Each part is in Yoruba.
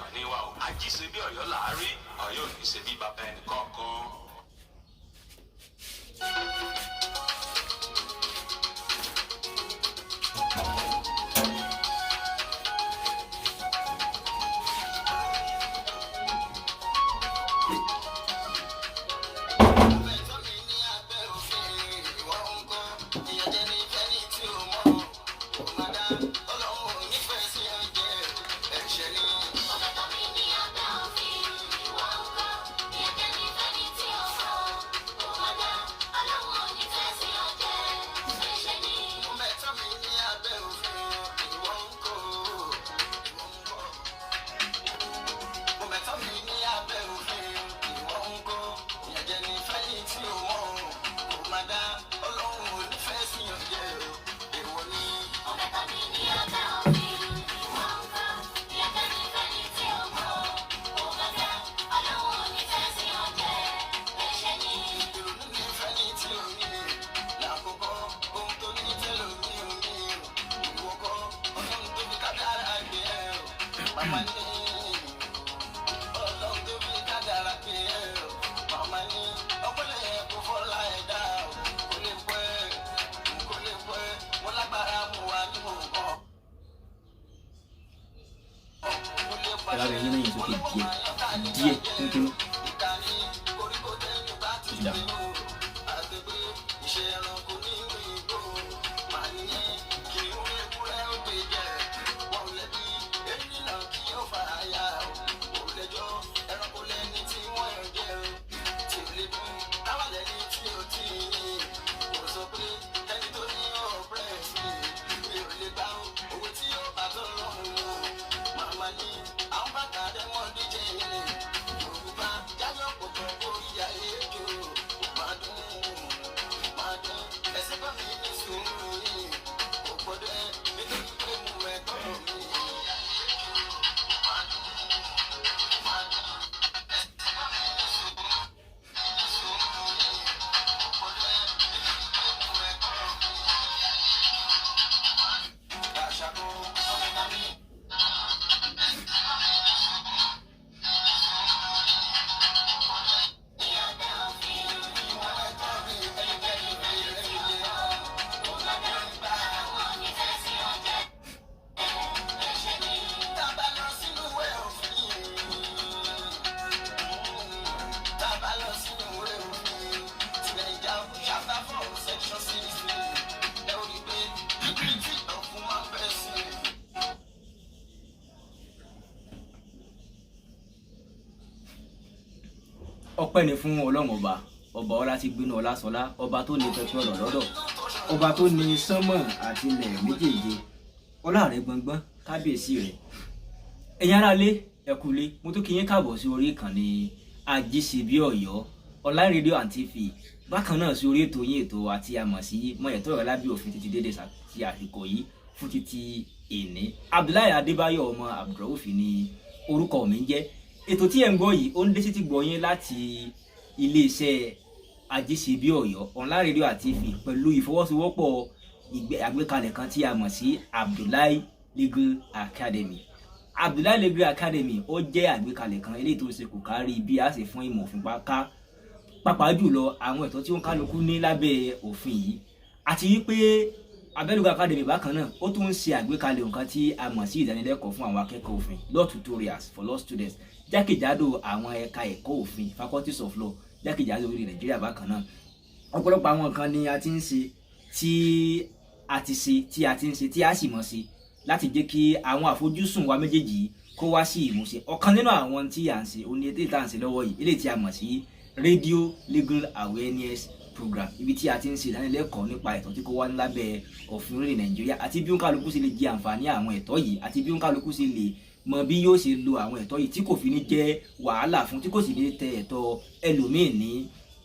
Ìkànnì wa o, Ajíṣe bí Ọ̀yọ́ làárí, Ọ̀yọ́ ò ní ṣe bí bàbá ẹnì kọ̀ọ̀kan. Ẹ bá bẹ yín lẹ́yìn sókè díẹ̀ díẹ̀ kínkínní. Ó ti dà. Ọpẹ́ ni fún Ọlọ́run ọba, ọba ọlá tí gbénu ọlá sọlá, ọba tó ní pẹpẹ ọ̀rọ̀ lọ́dọ̀, ọba tó ní sánmọ̀ àti ilẹ̀ méjèèje. Ọlá rẹ̀ gbọngbọ́n, kábíyèsí rẹ̀. Ẹ̀yin aráalé, ẹ kú ilé. Mo tún kí yín káàbọ̀ sí orí ìkànnì Ajíṣebí Ọ̀yọ́ online radio and TV, bákan náà sí orí ètò yín, ètò àti àmọ̀ sí mọ̀yẹ̀tọ̀ rẹ̀ lábẹ́ òfin títí dédé sí àsìkò yìí fún títí èní. Abdullahi Adébáyọ̀ ọmọ Abdulrauf ni orúkọ mi ń jẹ́. Ètò tí ẹ̀ ń gbọ́ yìí, ó ń dé sí ti gbọ́ yín láti iléeṣẹ́ Ajíṣebí Ọ̀yọ́ online radio and TV pẹ̀lú ìfọwọ́sowọ́pọ̀ àgbékalẹ̀ kan tí a mọ̀ sí Abdullahi Legal Academy. Abdullahi Legal Academy, ó jẹ́ àgbékalẹ̀ kan eléyìí tó ń ṣe kò kárí bí a ṣe fún ìmọ̀ òfin ká, pàápàá jùlọ àwọn ẹ̀tọ́ tí ó ń kálukú ní lábẹ́ òfin yìí, àti wípé Abdullahi Legal Academy bákan náà, ó tún ń ṣe àgbékalẹ̀ nǹkan tí a mọ̀ sí ìdánilẹ́kọ̀ọ́ fún àwọn akẹ́kọ̀ọ́ òfin, law tutorials for law students, jákèjádò àwọn ẹ̀ka ẹ̀kọ́ òfin, faculties of law, jákèjádò orí Nàìjíríà. Bákan náà, ọ̀pọ̀lọpọ̀ àwọn nǹkan ni a ti ń ṣe, tí a ti ṣe, tí a ti ń ṣe, tí a sì mọ̀ sí láti jẹ́ kí àwọn àfojúsùn wa méjèèjì yìí kó wá sí ìmúṣẹ. Ọ̀kan nínú àwọn tí à ń ṣe òní ètò ìta à ń ṣe lọ́wọ́ yìí, eléyìí tí a mọ̀ sí radio legal awareness program, ibi tí a ti ń ṣe ìdánilẹ́kọ̀ọ́ nípa ẹ̀tọ́ tí kò wá lábẹ́ òfin orílẹ̀ Nàìjíríà, àti bí òǹkàlùkù ṣe lè jẹ àǹfààní àwọn ẹ̀tọ́ yìí, àti bí òǹkàlùkù ṣe lè mọ bí yóò ṣe lo àwọn ẹ̀tọ́ yìí tí kò fi ní jẹ́ wàhálà fún, tí kò sì ní tẹ ẹ̀tọ́ ẹlòmíì ní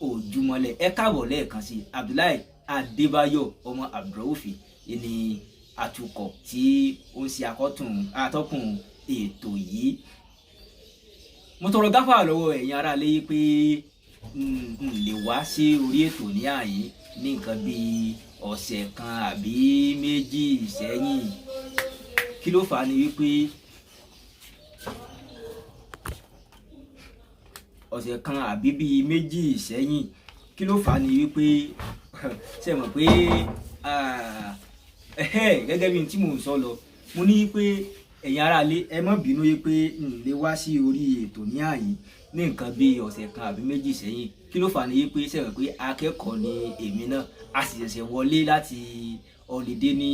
ojúmọ́lẹ̀. Ẹ káàbọ̀ lẹ́ẹ̀kan sí. Abdullahi Adébáyọ̀ ọmọ Abdulraufi ní atukọ̀ tí ó ń ṣe atọ́kùn ètò yìí. Mo tọrọ gáfà lọ́wọ́ ẹ̀yin aráalé pé n lè wá sí orí ètò ní àyín ní nǹkan bíi ọ̀sẹ̀ kan àbí méjì sẹ́yìn. Kí ló fà á ni wípé ọ̀sẹ̀ kan àbí bíi 2 sẹ́yìn. Kí ló fà á ni wípé ṣe mọ̀ pé gẹ́gẹ́ bí n tí mò ń sọ lọ, mo ní pé ẹ̀yin aráalé, ẹ má bínú yí pé n lè wá sí orí ètò ní àyín ní nǹkan bíi ọ̀sẹ̀ kan àbí 2 sẹ́yìn. Kí ló fà á ni wípé ṣe mọ̀ pé akẹ́kọ̀ọ́ ni èmi náà, a sì ṣẹ̀ṣẹ̀ wọlé láti holiday ní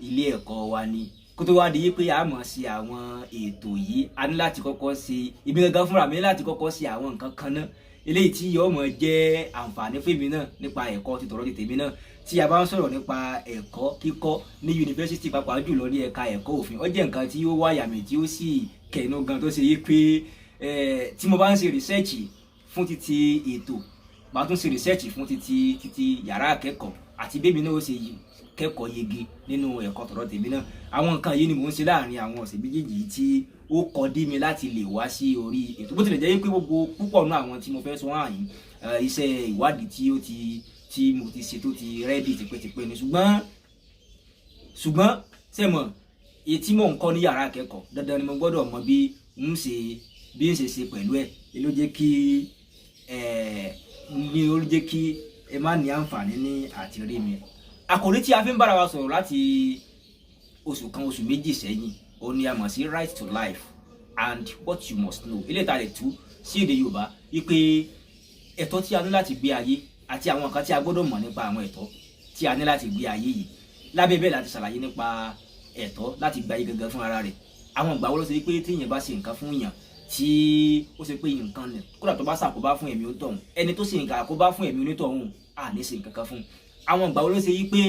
ilé ẹ̀kọ́ wa ni. Kó tó wá di pé a mọ̀ sí àwọn ètò yìí, a ní láti kọ́kọ́ ṣe ibi gangan fúnra mi ní láti kọ́kọ́ ṣe àwọn nǹkan kan náà, eléyìí tí yóò mọ̀ jẹ́ àǹfààní fún èmi náà nípa ẹ̀kọ́ ti tọ̀rọ̀ ti tèmi náà. Tí a bá ń sọ̀rọ̀ nípa ẹ̀kọ́ kíkọ́ ní yunifásitì, pàápàá jùlọ ní ẹ̀ka ẹ̀kọ́ òfin, ó jẹ́ nǹkan tí ó wáyà mí tí ó sì kẹnu gan, tó ṣe yí pé tí mo bá ń ṣe research fún títí ètò, màá tún ṣe research fún títí yàrá akẹ́kọ̀ọ́ àti bébí náà ó ṣe kẹ́kọ̀ọ́ yege nínú ẹ̀kọ́ tọ̀rọ̀ tèmi náà. Àwọn nǹkan yìí ni mò ń ṣe láàrin àwọn ọ̀sẹ̀ méjèèjì yìí tí ó kọ dí mi láti lè wá sí orí ètò, bó tilẹ̀ jẹ́ pé gbogbo púpọ̀ nínú àwọn tí mo fẹ́ sọ hàn yín, iṣẹ́ ìwádìí tí ó ti tí mo ti ṣe tó ti ready tipẹ́tipẹ́ ni. Ṣùgbọ́n ṣe mọ̀ èyí tí mò ń kọ́ ní yàrá akẹ́kọ̀ọ́, dandan ni mo gbọ́dọ̀ mọ bí ń ṣe pẹ̀lú ẹ̀. Ló jẹ́ kí ní ó jẹ́ kí ẹ má ní àǹfààní ní àti rí mi. Àkòrí tí a fi ń bára wa sọ̀rọ̀ láti oṣù kan, oṣù 2 sẹ́yìn, òun ni a mọ̀ sí right to life and what you must know. Ilé ìta lè tú sí èdè Yorùbá wípé ẹ̀tọ́ tí a ní láti gbé ayé àti àwọn nǹkan tí a gbọ́dọ̀ mọ̀ nípa àwọn ẹ̀tọ́ tí a ní láti gbé ayé yìí. Lábẹ́ bẹ́ẹ̀ láti ṣàlàyé nípa ẹ̀tọ́ láti gbé ayé gangan fún ara rẹ̀. Àwọn ìgbà wo ló ṣe pé tí èèyàn bá ṣe nǹkan fún èèyàn tí ó ṣe pé nǹkan nì, kódà tó bá ṣàkóbá fún ẹ̀mí onítọ̀hún, ẹni tó ṣe nǹkan àkóbá fún ẹ̀mí onítọ̀hún, à ní ṣe nǹkan kan fún un? Àwọn ìgbà wo ló ṣe yí pé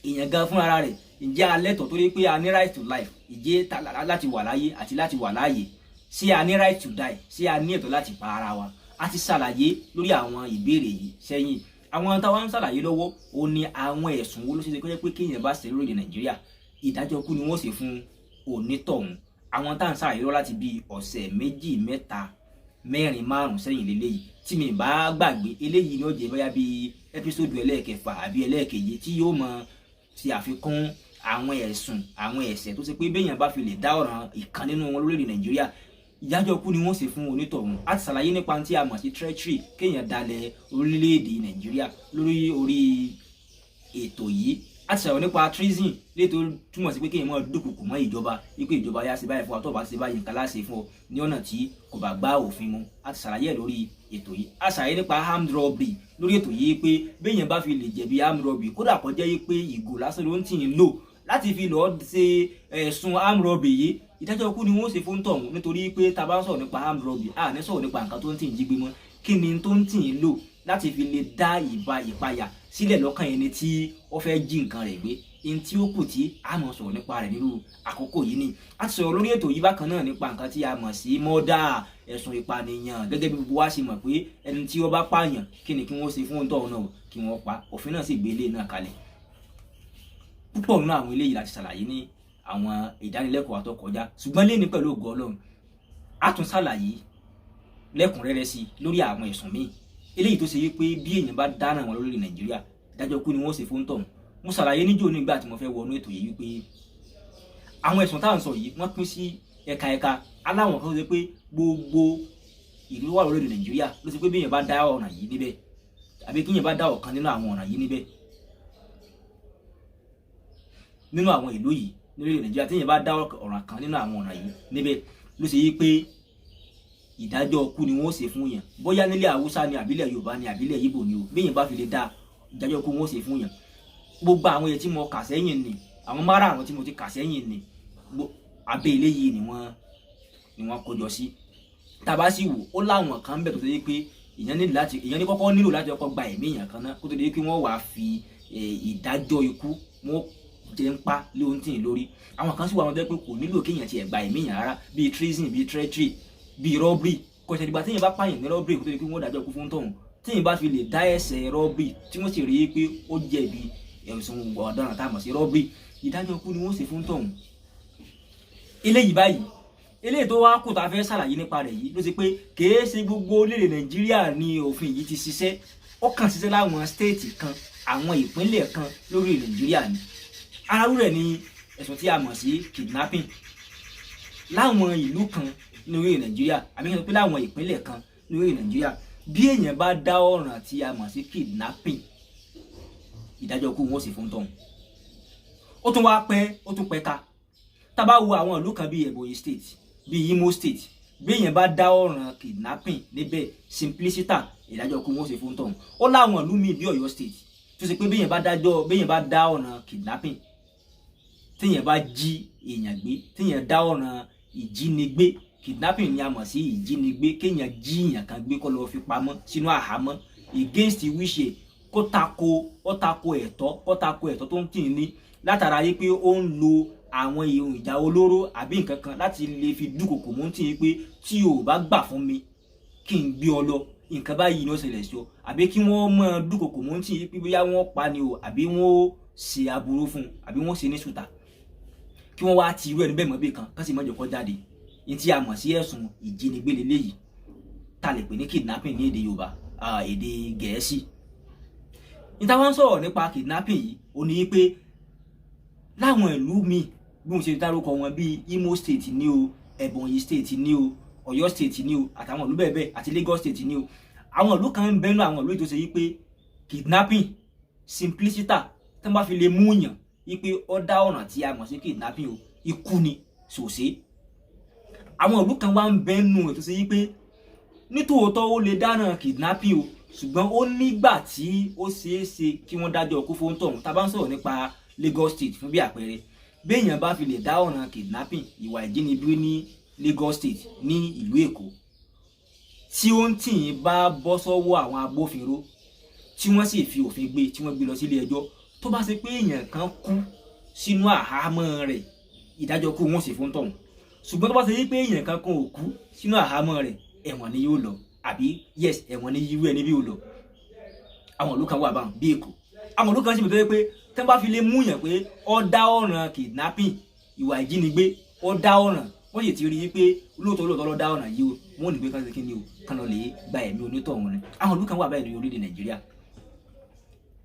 èèyàn gan fún ara rẹ̀, ǹjẹ́ a lẹ́tọ̀ọ́, torí pé a ní right to life, ìjẹ́ láti wà láyé àti láti wà láàyè, ṣé a ní right to die? Ṣé a ní ẹ̀tọ́ láti pa ara wa? A ti ṣàlàyé lórí àwọn ìbéèrè yìí sẹ́yìn. Àwọn táwa ń ṣàlàyé lọ́wọ́, ó ní àwọn ẹ̀sùn wo ló ṣe ṣe pé kéèyàn bá ṣe lórílẹ̀ Nàìjíríà, ìdájọ́ kú ni wọ́n ṣe fún onítọ̀hún. Àwọn tá à ń ṣàlàyé lọ́wọ́ láti bí ọ̀sẹ̀ 2, 3, 4, 5 sẹ́yìn lélẹ́yìí, tí mi bá gbàgbé, eléyìí ni ó jẹ́ bóyá bíi episode ẹlẹ́ẹ̀kẹfà àbí ẹlẹ́ẹ̀keje tí yóò mọ ṣe àfikún àwọn ẹ̀sùn, àwọn ẹ̀ṣẹ̀ tó ṣe pé béèyàn bá fi lè dá ọ̀ràn ìkan nínú wọn lórílẹ̀ Nàìjíríà, ìdájọ́ kú ni wọ́n ṣe fún onítọ̀hún. A ti ṣàlàyé nípa tí a mọ̀ sí treachery, kéèyàn dalẹ̀ orílẹ̀-èdè Nàìjíríà, lórí orí ètò yìí. A ti sọ̀rọ̀ nípa treason léyìí tó túmọ̀ sí pé kéèyàn máa dúnkùkù mọ́ ìjọba wípé ìjọba yá ṣe báyìí fún wa, tó bá ṣe báyìí, nǹkan láṣẹ fún ọ ní ọ̀nà tí kò bá gbá òfin mu. A ti ṣàlàyé ẹ̀ lórí ètò yìí. A ṣàlàyé nípa armed robbery lórí ètò yìí pé béèyàn bá fi lè jẹ̀bi armed robbery, kódà kó jẹ́ pé ìgò lásán ló ń tì í lò láti fi lọ́ọ́ ṣe ẹ̀sùn armed robbery yìí, ìdájọ́ ikú ni wọ́n ṣe fún tọ̀hún, nítorí pé tá a bá ń sọ̀rọ̀ nípa armed robbery, a ní sọ̀rọ̀ nípa nǹkan tó ń tì í jí gbé mọ́. Kí ni tó ń tì í lò láti fi lè dá ìbá ìpayà sílẹ̀ lọ́kàn ẹni tí ó fẹ́ jí nǹkan rẹ̀ gbé? Ẹni tí ó kù tí a mọ̀ sọ̀rọ̀ nípa rẹ̀ nírú àkókò yìí ni a ti sọ̀rọ̀ lórí ètò yìí bákan náà nípa nǹkan tí a mọ̀ sí murder, ẹ̀sùn ìpànìyàn. Gẹ́gẹ́ bí gbogbo wa ṣe mọ̀ pé ẹni tí ó bá pààyàn, kí ni kí wọ́n ṣe fún òǹtọ̀ náà? Kí wọ́n pa. Òfin náà sì gbé ilé náà kalẹ̀. Púpọ̀ nínú àwọn eléyìí láti ṣàlàyé ní àwọn ìdánilẹ́kọ̀ọ́ tó kọjá, ṣùgbọ́n lé ní pẹ̀lú ògo Ọlọ́run, a tún ṣàlàyé lẹ́kùnrẹ́rẹ́ sí lórí àwọn ẹ̀sùn míì eléyìí tó ṣe wípé bí èèyàn bá dáná wọn lórí Nàìjíríà, ìdájọ́ kú ni wọ́n ṣe fún tọ̀hún. Mo ṣàlàyé níjó nígbà tí mo fẹ́ wọnú ètò yìí wípé àwọn ẹ̀sùn tá à ń sọ yìí, wọ́n pín sí ẹ̀ka ẹ̀ka. Aláwọn kan tó ṣe pé gbogbo ìlú wà lórílẹ̀ Nàìjíríà ló ṣe pé bí èèyàn bá dá ọ̀ràn yìí níbẹ̀, àbí kí èèyàn bá dá ọ̀kan nínú àwọn ọ̀ràn yìí níbẹ̀, nínú àwọn ìlú yìí lórílẹ̀ Nàìjíríà, tí èèyàn bá dá ọ̀ràn kan nínú àwọn ọ̀ràn yìí níbẹ̀, ló ṣe yí pé ìdájọ́ ikú ni wọ́n ṣe fún yàn, bóyá nílẹ̀ Haúsá ni, àbílẹ̀ Yorùbá ni, àbílẹ̀ Ìgbò ni o, bí èèyàn bá fi lè dá, ìdájọ́ ikú wọ́n ṣe fún yàn. Gbogbo àwọn èyí tí mo kà sẹ́yìn ni, àwọn márààrún tí mo ti kà sẹ́yìn ni, abẹ́ eléyìí ni wọ́n kó jọ sí. Tàbá sì wò ó, láwọn kan bẹ̀ tó ṣe pé èèyàn ní kọ́kọ́ nílò láti kọ́kọ́ gba ẹ̀mí èèyàn kan náà kó tó di pé wọ́n wàá fi ìdájọ́ ikú wọ́n jẹ́ ń pa lé ohun tí ì lórí. Àwọn kan sì wà wọn tó jẹ́ pé kò nílò kéèyàn tiẹ̀ gba ẹ̀mí èèyàn rárá, bíi treason, bíi treachery, bíi robbery. Kò ṣe dìgbà téèyàn bá pààyàn ní robbery kó tó di pé wọ́n dájọ́ ikú fún tọ̀hún. Téèyàn bá fi lè dá ẹ̀ṣẹ̀ robbery, tí wọ́n sì rí i pé ó jẹ̀bi ẹ̀sùn ọ̀daràn tá a mọ̀ sí robbery, ìdájọ́ ikú ni wọ́n ṣe fún tọ̀hún. Eléyìí báyìí, eléyìí tó wá kù tá a fẹ́ ṣàlàyé nípa rẹ̀ yìí ló ṣe pé kìí ṣe gbogbo orílẹ̀ Nàìjíríà ni òfin yìí ti ṣiṣẹ́. Ó kàn ṣiṣẹ́ láwọn state kan, àwọn ìpínlẹ̀ kan lórí Nàìjíríà ni. Ara rẹ̀ ni ẹ̀sùn tí a mọ̀ sí kidnapping. Láwọn ìlú kan ní orílẹ̀ Nàìjíríà, àbí kí n sọ pé láwọn ìpínlẹ̀ kan. ní orílẹ̀ Nàìjíríà, bí èèyàn bá dá ọ̀ràn tí a mọ̀ sí kidnapping, ìdájọ́ kú wọn ó sì fún tọ̀hún. Ó tún wá pẹ́, ó tún pẹ́ ká. Tá bá wo àwọn ìlú kan bíi Ebonyi State, bíi Imo State, bí èèyàn bá dá ọ̀ràn kidnapping níbẹ̀, simpliciter, ìdájọ́ kú wọn ó sì fún tọ̀hún. Ó láwọn ìlú míì bíi Ọ̀yọ́ State tó ṣe pé béèyàn bá dá ọ̀ràn kidnapping, téèyàn bá jí èèyàn gbé, téèyàn dá ọ̀ràn ìjínigbé, kidnapping ni a mọ̀ sí ìjínigbé, kéèyàn jí èèyàn kan gbé kó lọ fi pamọ́ sínú àhámọ́ against wish, kó tako, ó tako ẹ̀tọ́, kó tako ẹ̀tọ́ tó ń tì ní látara yí pé ó ń lo àwọn ohun ìjà olóró àbí nǹkan kan láti lè fi dúkòkò mú tì í pé tí o bá gbà fún mi kí n gbé ọ lọ, nǹkan báyìí ni ó ṣẹlẹ̀ sí ọ, àbí kí wọ́n mọ̀ dúkòkò mú tì í pé bóyá wọ́n pa ni o, àbí wọ́n ṣe aburú fún un, àbí wọ́n ṣe ní ṣùtà, kí wọ́n wá ti irú ẹni bẹ́ẹ̀ mọ́ bí kan kán sì mọ́jọ kọ́ jáde, ní tí a mọ̀ sí ẹ̀sùn ìjínigbé leléyìí, tá lè pè ní kidnapping ní èdè Yorùbá, èdè Gẹ̀ẹ́sì. Níta wọ́n sọ̀rọ̀ nípa kidnapping yìí, ó ní pé láwọn ìlú míì bí mo ṣe dárúkọ wọn, bíi Imo State ní o, Ebonyi State ní o, Ọ̀yọ́ State ní o, àtàwọn ìlú bẹ́ẹ̀ bẹ́ẹ̀, àti Lagos State ní o, àwọn ìlú kan ń bẹ́nu àwọn ìlú yìí tó ṣe yí pé kidnapping, simpliciter, tí wọ́n bá fi lè mú yàn yí pé ó dá ọ̀ràn tí a mọ̀ sí kidnapping o, ikú ni sòsé. Àwọn ìlú kan wá ń bẹ́nu ẹ̀ tó ṣe yí pé nítòótọ́ ó lè dáná kidnapping o, ṣùgbọ́n ó nígbà tí ó ṣeé ṣe kí wọ́n dájọ́ ikú fún tọ̀hún. Tá a bá ń sọ̀rọ̀ nípa Lagos State fún bí àpẹẹrẹ, béèyàn bá fi lè dá ọ̀ràn kidnapping, ìwà ìjínigbé ní Lagos State, ní ìlú Èkó, tí ó ń tì í bá bọ́ sọ́wọ́ àwọn agbófinró, tí wọ́n sì fi òfin gbé, tí wọ́n gbé lọ sílé ẹjọ́, tó bá ṣe pé èèyàn kan kú sínú àhámọ́ rẹ̀, ìdájọ́ kú wọ́n sì fún tọ̀hún. Ṣùgbọ́n tó bá ṣe pé èèyàn kan kan ò kú sínú àhámọ́ rẹ̀, ẹ̀wọ̀n ni yóò lọ, àbí yes, ẹ̀wọ̀n ni irú ẹni bí yóò lọ. Àwọn ìlú kan wà báwọn bí Èkó. Àwọn ìlú kan sì tó yẹ pé tí wọ́n bá fi lè mú yàn pé ó dá ọ̀ràn kidnapping, ìwà ìjínigbé, ó dá ọ̀ràn, wọ́n sì ti rí i pé lóòótọ́ lóòótọ́ ló dá ọ̀ràn yìí o, wọ́n ò ní pé ká ṣe kí ni o, kán lọ lè gba ẹ̀mí onítọ̀hún ni. Àwọn ìlú kan wà báyìí ní orílẹ̀ Nàìjíríà.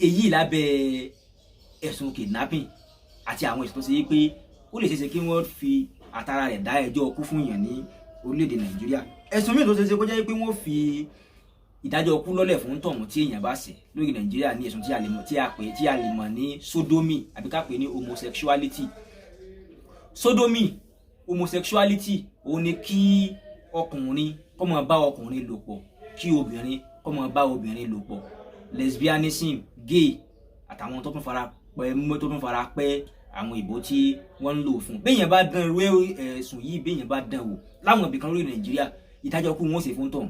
Èyí lábẹ́ ẹ̀sùn kidnapping àti àwọn ẹ̀sùn tó ṣe pé ó lè ṣeéṣe kí wọ́n fi àtàrà rẹ̀ dá ẹjọ́ ikú fún yàn ní orílẹ̀-èdè Nàìjíríà. Ẹ̀sùn míì tó ṣeéṣe kó jẹ́ pé wọ́n fi ìdájọ́ ikú lọ́lẹ̀ fún tọ̀hún tí èèyàn bá ṣẹ̀ lórí Nàìjíríà ní ẹ̀sùn tí a lè mọ̀, tí a pè, tí a lè mọ̀ ní sodomy, àbí ká pè ní homosexuality. Sodomy, homosexuality, òun ni kí ọkùnrin kó máa bá ọkùnrin lò pọ̀, kí obìnrin kó máa bá obìnrin lò pọ̀, lesbianism, gay, àtàwọn tó tún fara pẹ́, tó tún fara pẹ́ àwọn ìbò tí wọ́n ń lò fún. Béèyàn bá dán irú ẹ̀sùn yìí, béèyàn bá dán wò láwọn ibìkan lórí Nàìjíríà, ìdájọ́ kú wọn ó sì fún tọ̀hún.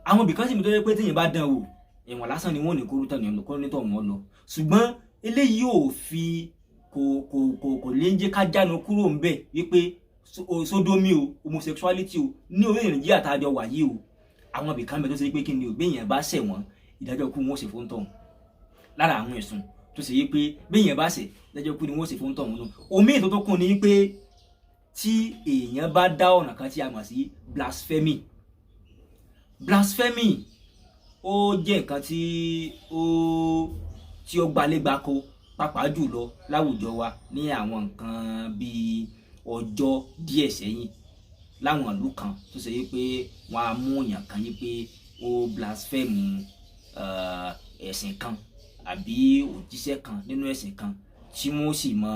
Àwọn ibìkan sì mi tó yẹ pé téèyàn bá dán wò, ẹ̀wọ̀n lásán ni wọ́n ní kó tọ̀ ní kó ní tọ̀ wọ́n lọ. Ṣùgbọ́n eléyìí ò fi kò lè ń jẹ́ ká jánu kúrò ńbẹ̀ wípé sodomy o, homosexuality o, ní orílẹ̀ Nàìjíríà tá a jọ wà yìí o, àwọn ibìkan bẹ tó ṣe pé kí ni o, béèyàn bá ṣẹ̀ wọ́n, ìdájọ́ kú wọn ó sì fún tọ̀hún. Lára àwọn ẹ̀sùn tó ṣe yí pé béèyàn bá ṣẹ̀, ìdájọ́ kú ni wọ́n sì fún tọ̀hún nù. Omi ètò tó kún ni pé tí èèyàn bá dá ọ̀nà kan tí a mọ̀ sí blasphemy. Blasphemy, ó jẹ́ nǹkan tí ó gbalégbako, pàápàá jùlọ láwùjọ wa ní àwọn nǹkan bíi ọjọ́ díẹ̀ sẹ́yìn, láwọn ìlú kan tó ṣe yí pé wọ́n á mú èèyàn kan yí pé ó blaspheme ẹ̀sìn kan àbí òjíṣẹ́ kan nínú ẹ̀sìn kan, tí wọ́n sì mọ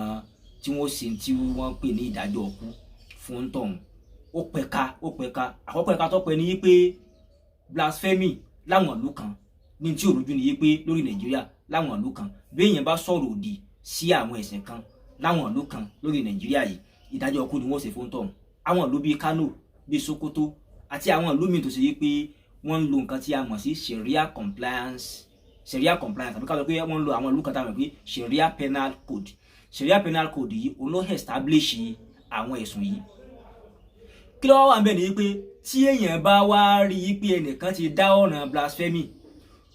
tí wọ́n ṣe tí wọ́n pè ní ìdájọ́ ọkú fún tọ̀hún. Ó pẹ̀ka, ó pẹ̀ka. Àkọ́kọ́ ẹ̀ka tó pẹ̀ ní pé blasphemy láwọn ìlú kan ní tí òrújú ni yí pé lórí Nàìjíríà, láwọn ìlú kan, bí èèyàn bá sọ̀rọ̀ òdì sí àwọn ẹ̀sìn kan láwọn ìlú kan lórí Nàìjíríà yìí, ìdájọ́ ọkú ni wọ́n ṣe fún tọ̀hún. Àwọn ìlú bíi Kano, bíi Sokoto àti àwọn ìlú míì tó ṣe yí pé wọ́n ń lo nǹkan tí a mọ̀ sí Sharia compliance, àbí ká sọ pé wọ́n ń lo àwọn ìlú kan tá a mọ̀ pé Sharia Penal Code. Sharia Penal Code yìí, òun ló establish àwọn ẹ̀sùn yìí. Kí ló wà ń bẹ̀ ni pé tí èèyàn bá wá rí i pé ẹnìkan ti dá ọ̀ràn blasphemy,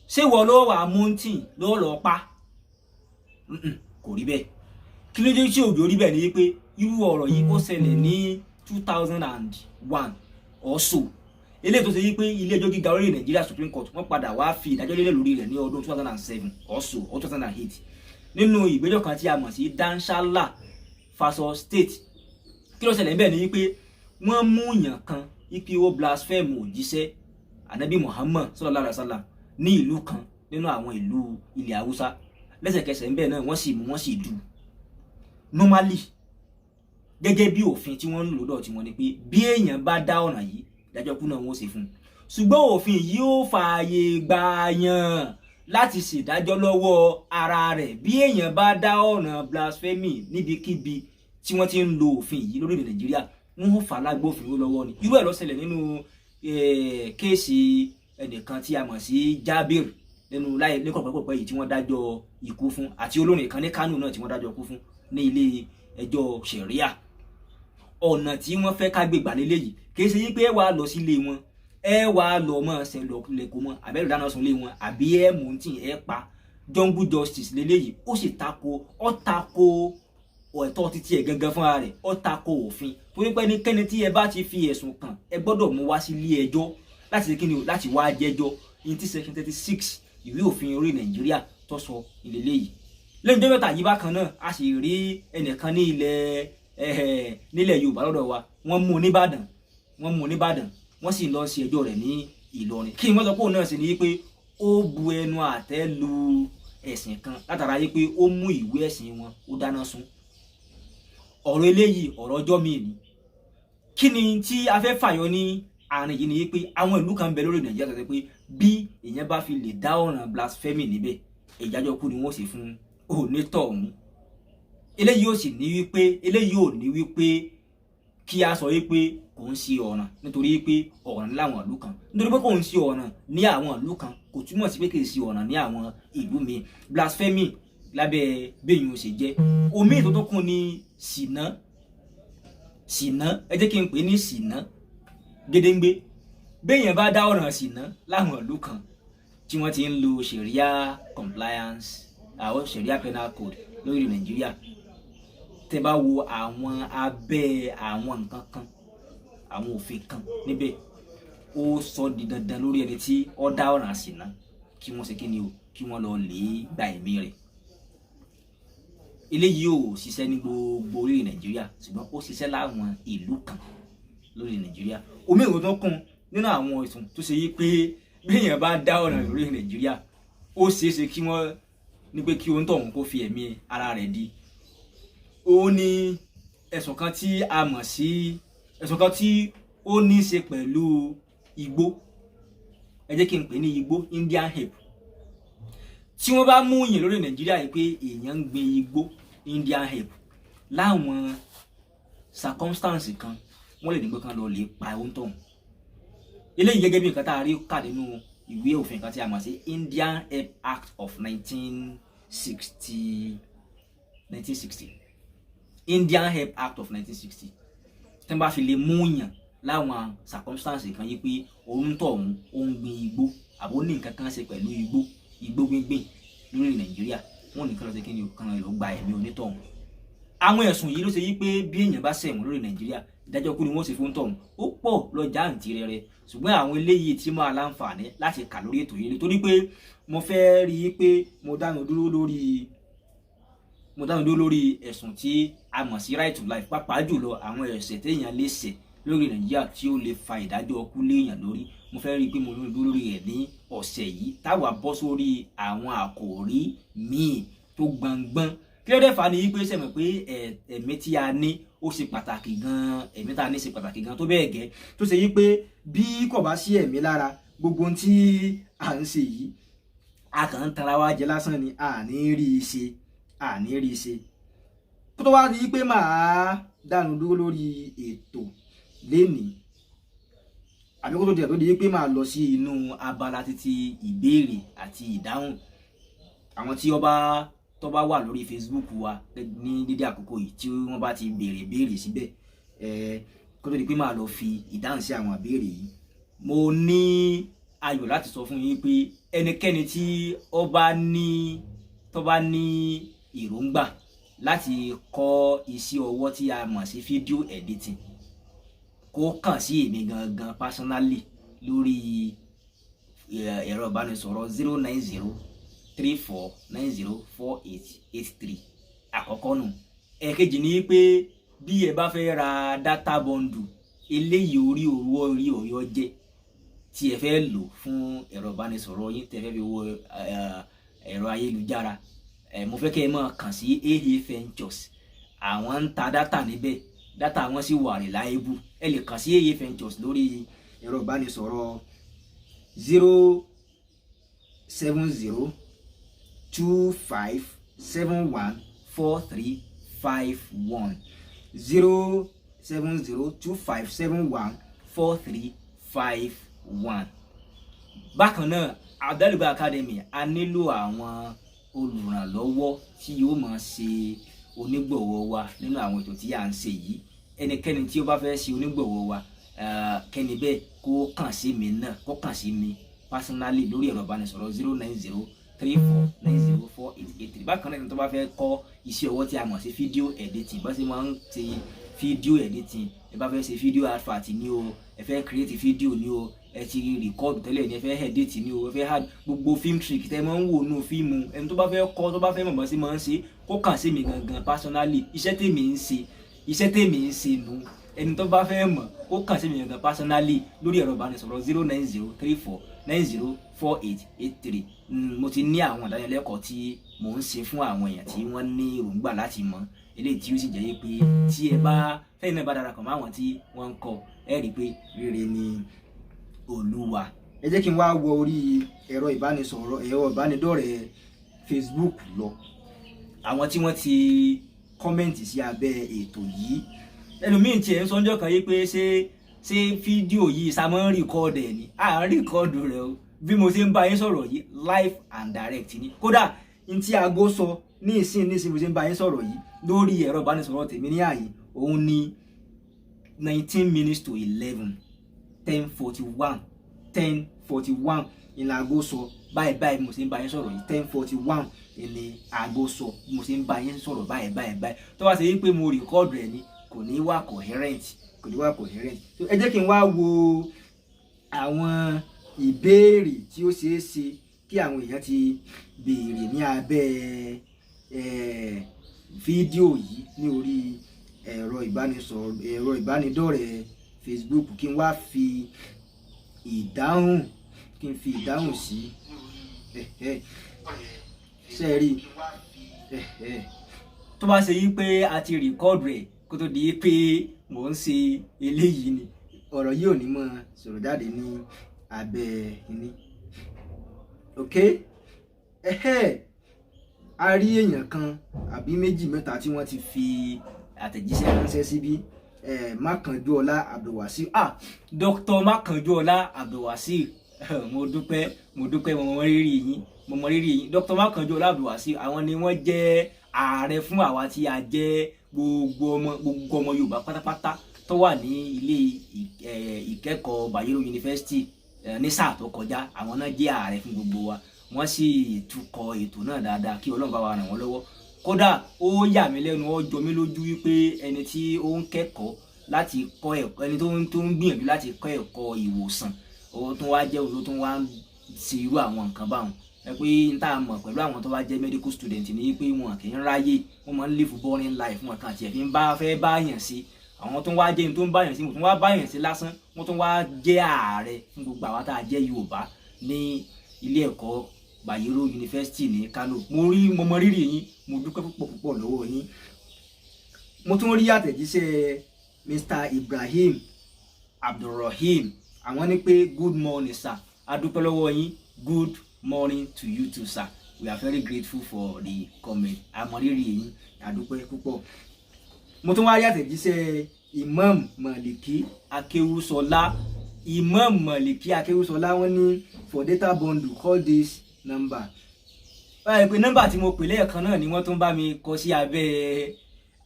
ṣé wọ́n ló wà mọ́ntìn ló lọ pa? Kò rí bẹ́ẹ̀. Kí ló dé tí òjò rí bẹ́ẹ̀ ni pé irú ọ̀rọ̀ yìí, ó ṣẹlẹ̀ ní 2001 or so. Eléyìí tó ṣe yí pé ilé ẹjọ́ gíga orílẹ̀ Nàìjíríà, Supreme Court, wọ́n padà wá fi ìdájọ́ lélẹ̀ lórí rẹ̀ ní ọdún 2007 or so or 2008, nínú ìgbẹ́jọ́ kan tí a mọ̀ sí Dansala versus State. Kí ló ṣẹlẹ̀ níbẹ̀ ni wípé wọ́n mú yàn kan wípé ó blaspheme òjíṣẹ́. Anabi Muhammad sallallahu alaihi wasallam ní ìlú kan nínú àwọn ìlú ilẹ̀ Haúsá. Lẹ́sẹ̀kẹsẹ̀ ńbẹ̀ náà, wọ́n sì mú, wọ́n sì dù. Normally, gẹ́gẹ́ bí òfin tí wọ́n ń lò lọ́dọ̀ tí wọ́n ní pé bí èèyàn bá dá ọ̀nà yìí, ìdájọ́ kú náà wọ́n ṣe fún un, ṣùgbọ́n òfin yìí ó fààyè gbà yàn láti ṣèdájọ́ lọ́wọ́ ara rẹ̀. Bí èèyàn bá dá ọ̀nà blasphemy níbikíbi tí wọ́n ti ń lo òfin yìí lórílẹ̀ Nàìjíríà, wọ́n fà lágbófinró lọ́wọ́ ni. Irú ẹ̀ ló ṣẹlẹ̀ nínú case ẹnìkan tí a mọ̀ sí Jabir nínú láyé ní kọ̀pẹ́kọ̀pẹ́ yìí tí wọ́n dájọ́ ikú fún, àti olórin kan ní Kánò náà tí wọ́n dájọ́ ikú fún ní ilé ẹjọ́ ṣẹ̀ríà. Ọ̀nà tí wọ́n fẹ́ ká gbégbà lélẹ́yìí, kì í ṣe yí pé ẹ wàá lọ sílé wọn, ẹ wàá lọ mọ́ ṣe lọ lẹ́kọ̀ọ́ mọ́, àbẹ́rẹ́ dáná sun lé wọn, àbí ẹ mú tí ẹ pa. Jungle justice lélẹ́yìí. Ó sì tako, ó tako ẹ̀tọ́ títí ẹ̀ gangan fúnra rẹ̀, ó tako òfin, torí pé ẹnikẹ́ni tí ẹ bá ti fi ẹ̀sùn kàn, ẹ gbọ́dọ̀ mú wá sí ilé ẹjọ́ láti ṣe kíni o, láti wá jẹ́jọ́ ní tí section 36 ìwé òfin orí Nàìjíríà tó sọ ìlélẹ́yìí. Lẹ́yìn tó mẹ́ta yìí bákan náà, a sì rí ẹnìkan ní ilẹ̀ nílẹ̀ Yorùbá lọ́dọ̀ wa. Wọ́n mú nìbàdàn, wọ́n mú nìbàdàn, wọ́n sì lọ sí ẹjọ́ rẹ̀ ní Ìlọrin. Kí ni wọ́n sọ pé òun náà sì ní pé ó bu ẹnu àtẹ́ lu ẹ̀sìn kan látara yìí pé ó mú ìwé ẹ̀sìn wọn, ó dáná sun. Ọ̀rọ̀ eléyìí, ọ̀rọ̀ ọjọ́ míì ni. Kí ni tí a fẹ́ fàyọ ní àárín yìí ni pé àwọn ìlú kan ń bẹ lórí Nàìjíríà tó ṣe pé bí èèyàn bá fi lè dá ọ̀ràn blasphemy níbẹ̀, ìdájọ́ kú ni wọ́n ṣe fún onítọ̀hún. Eléyìí ò sì ní wípé, eléyìí ò ní wípé kí a sọ wípé kò ń ṣe ọ̀ràn nítorí pé ọ̀ràn láwọn ìlú kan. Nítorí pé kò ń ṣe ọ̀ràn ní àwọn ìlú kan, kò túmọ̀ sí pé kì í ṣe ọ̀ràn ní àwọn ìlú míì. Blasphemy lábẹ́ bẹ́yìn ó ṣe jẹ́. Omi tó tó kún ní ṣìnà. Ṣìnà, ẹ jẹ́ kí n pè ní ṣìnà gédéǹgbé. Béèyàn bá dá ọ̀ràn ṣìnà láwọn ìlú kan tí wọ́n ti ń lo sharia compliance, àwọn sharia penal code lórí Nàìjíríà, tẹ́ bá wo àwọn abẹ́ àwọn nǹkan kan, àwọn òfin kan níbẹ̀, ó sọ di dandan lórí ẹni tí ó dá ọ̀ràn ṣìnà kí wọ́n ṣe kí ni o, kí wọ́n lọ lè gba ẹ̀mí rẹ̀. Eléyìí ò ṣiṣẹ́ ní gbogbo orílẹ̀ Nàìjíríà, ṣùgbọ́n ó ṣiṣẹ́ láwọn ìlú kan lórí Nàìjíríà. Omi ìrò tó kún nínú àwọn ìsùn tó ṣe yí pé béèyàn bá dá ọ̀ràn lórí Nàìjíríà, ó ṣeé ṣe kí wọ́n ní pé kí ohun tọ̀hún kó fi ẹ̀mí ara rẹ̀ di, ó ní ẹ̀sùn kan tí a mọ̀ sí ẹ̀sùn kan tí ó ní í ṣe pẹ̀lú igbó. Ẹ jẹ́ kí n pè ní igbó, Indian hemp. Tí wọ́n bá mú yìn lórí Nàìjíríà yìí pé èèyàn ń gbin igbó Indian hemp, láwọn circumstance kan, wọ́n lè ní pé kán lọ lè pa ohun tọ̀hún. Eléyìí gẹ́gẹ́ bí nǹkan tá a rí kà nínú ìwé òfin kan tí a mọ̀ sí Indian Hemp Act of 1960, 1960, Indian Hemp Act of 1960. Tí wọ́n bá fi lè mú yàn láwọn circumstance kan yìí pé òun tọ̀hún ó ń gbin igbó, àbó ní nǹkan kan ṣe pẹ̀lú igbó, igbó gbíngbìn lórí Nàìjíríà, wọn ò ní kán lọ sí kí ni o, kán lọ gba ẹ̀mí onítọ̀hún. Àwọn ẹ̀sùn yìí ló ṣe yí pé bí èèyàn bá ṣẹ̀wọ̀n lórí Nàìjíríà, ìdájọ́ kú ni wọ́n ṣe fún tọ̀hún. Ó pọ̀ lọ jáǹtì rẹ̀rẹ̀, ṣùgbọ́n àwọn eléyìí tí máa láǹfààní láti kà lórí ètò yìí, torí pé mo fẹ́ rí i pé mo dánu dúró lórí ẹ̀sùn tí a mọ̀ sí right to life, pàápàá jùlọ àwọn ẹ̀ṣẹ̀ téèyàn lè ṣẹ̀ lórí Nàìjíríà tí ó lè fa ìdájọ́ ọkú léèyàn lórí. Mo fẹ́ rí i pé mo dúró lórí rẹ̀ ní ọ̀sẹ̀ yìí, táwa bọ́ sórí àwọn àkòrí míì tó gbọ̀ngbọ́n. Kí ló dé fà á ni wípé sẹ̀mọ̀ pé ẹ̀mí tí a ní ó ṣe pàtàkì gan-an. Ẹ̀mí tá a ní ṣe pàtàkì gan-an tó bẹ́ẹ̀ gẹ́ tó ṣe yí pé bí kò bá sí ẹ̀mí lára gbogbo ohun tí à ń ṣe yìí, a kàn ń tanra wa jẹ lásán ni, a ní rí i ṣe, a ní rí i ṣe. Kó tó wá di pé màá dánu dúró lórí ètò lénìí, àbí kó tó di ẹ̀ tó di pé màá lọ sí inú abala títí ìbéèrè àti ìdáhùn, àwọn tí ó bá tó bá wà lórí Facebook wa ní dídí àkókò yìí, tí wọ́n bá ti béèrè béèrè síbẹ̀ ẹ, kó tó di pé màá lọ fi ìdáhùn sí àwọn ìbéèrè yìí, mo ní ayọ̀ láti sọ fún yín pé ẹnikẹ́ni tí ó bá ní tó bá ní èròǹgbà láti kọ́ iṣẹ́ ọwọ́ tí a mọ̀ sí video editing, kó kàn sí èmi gangan personally lórí ẹ̀rọ ìbánisọ̀rọ̀ 09034904883. Àkọ́kọ́ nù. Ẹ̀kejì ni pé bí ẹ bá fẹ́ ra data bundle, eléyìí orí owó orí ọ̀yọ́ jẹ́ tí tí ẹ fẹ́ lò fún ẹ̀rọ ìbánisọ̀rọ̀ yín, tẹ́ fẹ́ fi wo ẹ̀rọ ayélujára, mo fẹ́ kẹ́ ẹ máa kàn sí AA Ventures. Àwọn ń ta data níbẹ̀, data wọn sì wà reliable. Ẹ lè kàn sí AA Ventures lórí ẹ̀rọ ìbánisọ̀rọ̀ 07025714351, 07025714351. Bákan náà, Abdalugba Academy, a nílò àwọn olùrànlọ́wọ́ tí yóò máa ṣe onígbọ̀wọ́ wa nínú àwọn ètò tí à ń ṣe yìí. Ẹnikẹ́ni tí ó bá fẹ́ ṣe onígbọ̀wọ́ wa, kẹ́ni bẹ́ẹ̀ kó kàn sí mi náà, kó kàn sí mi personally lórí ẹ̀rọ ìbánisọ̀rọ̀ 09034904883. Bákan náà, ẹni tó bá fẹ́ kọ́ iṣẹ́ ọwọ́ tí a mọ̀ sí video editing, bá ṣe máa ń ṣe video editing, ẹ bá fẹ́ ṣe video advert ní o, ẹ fẹ́ create video ní o, ẹ ti record tẹ́lẹ̀ ní, ẹ fẹ́ edit ní o, ẹ fẹ́ add gbogbo film trick tẹ́ máa ń wò nù fíìmù, ẹni tó bá fẹ́ kọ́, tó bá fẹ́ mọ̀ bá ṣe máa ń ṣe, kó kàn sí mi gangan personally. Iṣẹ́ tèmi ń ṣe nu. Ẹni tó bá fẹ́ mọ̀, kó kàn sí mi gangan personally lórí ẹ̀rọ ìbánisọ̀rọ̀ 09034904883. Mo ti ní àwọn ìdánilẹ́kọ̀ọ́ tí mò ń ṣe fún àwọn èèyàn tí wọ́n ní èròǹgbà láti mọ̀ eléyìí, tí ó sì jẹ́ pé tí ẹ bá fẹ́yìn náà bá darapọ̀ mọ́ àwọn tí wọ́n ń kọ́, ẹ rí i pé rere ni Olúwa. Ẹ jẹ́ kí n wá wọ orí ẹ̀rọ ìbánisọ̀rọ̀, ẹ̀rọ ìbánidọ́rẹ̀ẹ́ Facebook lọ, àwọn tí wọ́n ti comment sí abẹ́ ètò yìí. Ẹlòmíín tiẹ̀ ń sọ́njọ́ kan yìí pé ṣé fídíò yìí sa máa ń record ẹ̀ ni? À ń record rẹ̀ o. Bí mo ṣe ń bá yín sọ̀rọ̀ yìí, live and direct ni. Kódà n tí aago sọ ní ìsìn mo ṣe ń bá yín sọ̀rọ̀ yìí lórí ẹ̀rọ ìbánisọ̀rọ̀ tèmi ní àyè, òun ni 10:19, 10:41, 10:41 ìlà aago sọ báyìí báyìí. Mo ṣe ń bá yín sọ̀rọ̀ yìí, 10:41 ìní aago sọ bí mo ṣe ń bá yín sọ̀rọ̀ báyìí báyìí báyìí. Tó bá ṣe yí pé mo record rẹ̀ ni, kò ní wà coherent, kò ní wà coherent. So ẹ jẹ́ kí n wá wo àwọn ìbéèrè tí ó ṣeé ṣe kí àwọn èèyàn ti béèrè ní abẹ́ fídíò yìí ní orí ẹ̀rọ ìbánisọ̀rọ̀, ẹ̀rọ ìbánidọ́rẹ̀ẹ́ Facebook, kí n wá fi ìdáhùn, kí n fi ìdáhùn sí. Ṣe rí tó bá ṣe yí pé a ti record rẹ̀ kó tó di pé mò ń ṣe eléyìí ni, ọ̀rọ̀ yìí ò ní mọ̀ sọ̀rọ̀ jáde ní abẹ́ kínní. Ok, a rí èèyàn kan àbí méjì mẹ́ta tí wọ́n ti fi àtẹ̀jíṣẹ́ ránṣẹ́ síbí. Mákànjúọlá Abdulwasiu, ah, Dr. Mákànjúọlá Abdulwasiu, mo dúpẹ́, mo dúpẹ́, mo mọ rírì yín, mo mọ rírì yín. Dr. Mákànjúọlá Abdulwasiu, àwọn ni wọ́n jẹ́ ààrẹ fún àwa tí a jẹ́ gbogbo ọmọ Yorùbá pátápátá tó wà ní ilé ìkẹ́kọ̀ọ́ Bayero University ní sáà tó kọjá. Àwọn náà jẹ́ ààrẹ fún gbogbo wa, wọ́n sì tukọ̀ ètò náà dáadáa. Kí Ọlọ́run bá wa ràn wọ́n lọ́wọ́. Kódà ó yà mí lẹ́nu, ó jọ mí lójú wípé ẹni tí ó ń kẹ́kọ̀ọ́ láti kọ́ ẹ̀kọ́, ẹni tó ń gbìyànjú láti kọ́ ẹ̀kọ́ ìwòsàn, ó tún wá jẹ́ òun tó tún wá ń ṣe irú àwọn nǹkan báwọn. Ẹ pé n tá a mọ̀ pẹ̀lú àwọn tó bá jẹ́ medical student ní pé wọn kì í ráyè, wọ́n máa ń live boring life, wọn kàn tiẹ̀ fi ń bá fẹ́ báyàn sí. Àwọn tó ń wá jẹ́ ní tó ń báyàn sí, wọ́n tún wá báyàn sí lásán, wọ́n tún wá jẹ́ ààrẹ fún gbogbo àwa tá a jẹ́ Yorùbá ní ilé ẹ̀kọ́ Bayero University ní Kano. Mo mọ rírì yín, mo dúpẹ́ púpọ̀ púpọ̀ lọ́wọ́ yín. Mo tún rí àtẹ̀jíṣẹ́ Mr. Ibrahim Abdulrahim. Àwọn ní pé good morning, sir. A dúpẹ́ lọ́wọ́ yín. Good morning to you too, sir. We are very grateful for the comment. A mọ rírì yín, a dúpẹ́ púpọ̀. Mo tún wá rí àtẹ̀jíṣẹ́ Imam Maliki Akewusola. Imam Maliki Akewusola, wọ́n ní for data bundle, call this number. Báyìí pé nọ́mbà tí mo pè lẹ́ẹ̀kan náà ni wọ́n tún bá mi kọ sí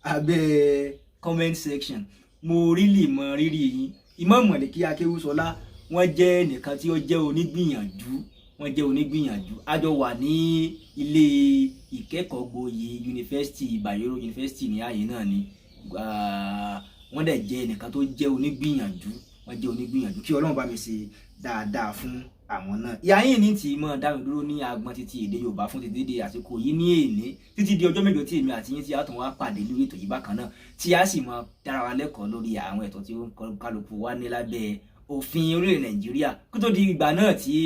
abẹ́ comment section. Mo really mọ rírì yín. Imam Maliki Akewusola, wọ́n jẹ́ nìkan tí ó jẹ́ onígbìyànjú, wọ́n jẹ́ onígbìyànjú. A jọ wà ní ilé ìkẹ́kọ̀ọ́ gboyè yunifásitì Bayero University ní ààyè náà ni. Wọ́n dẹ̀ jẹ́ ẹnìkan tó jẹ́ onígbìyànjú, wọ́n jẹ́ onígbìyànjú. Kí Ọlọ́run bá mi ṣe dáadáa fún àwọn náà. Ìyá yìí ní tí mọ̀ dá mi dúró ní agbọn títí èdè Yorùbá fún títí di àsìkò yìí ní èní, títí di ọjọ́ mẹ́jọ tí èmi àti yín tí a tún wá pàdé lórí ètò yìí bákan náà, tí a sì mọ dára wa lẹ́kọ̀ọ́ lórí àwọn ẹ̀tọ́ tí ó ń kálukú wa ní lábẹ́. òfin orílẹ̀ Nàìjíríà. Kó tó di ìgbà náà tí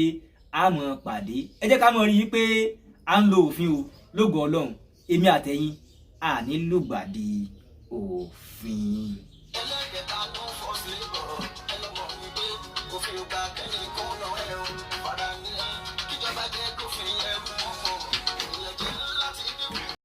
a mọ̀ pàdé, ẹ jẹ́ ká mọ̀ rí i pé à ń lo òfin o. Lógo Ọlọ́run, èmi àtẹ̀yin à ní lùgbàdì òfin. Ẹlẹ́kẹta tó fọ́ sí bọ̀ ẹlọ́mọ wípé òfin ò gbà kẹ́nìkan.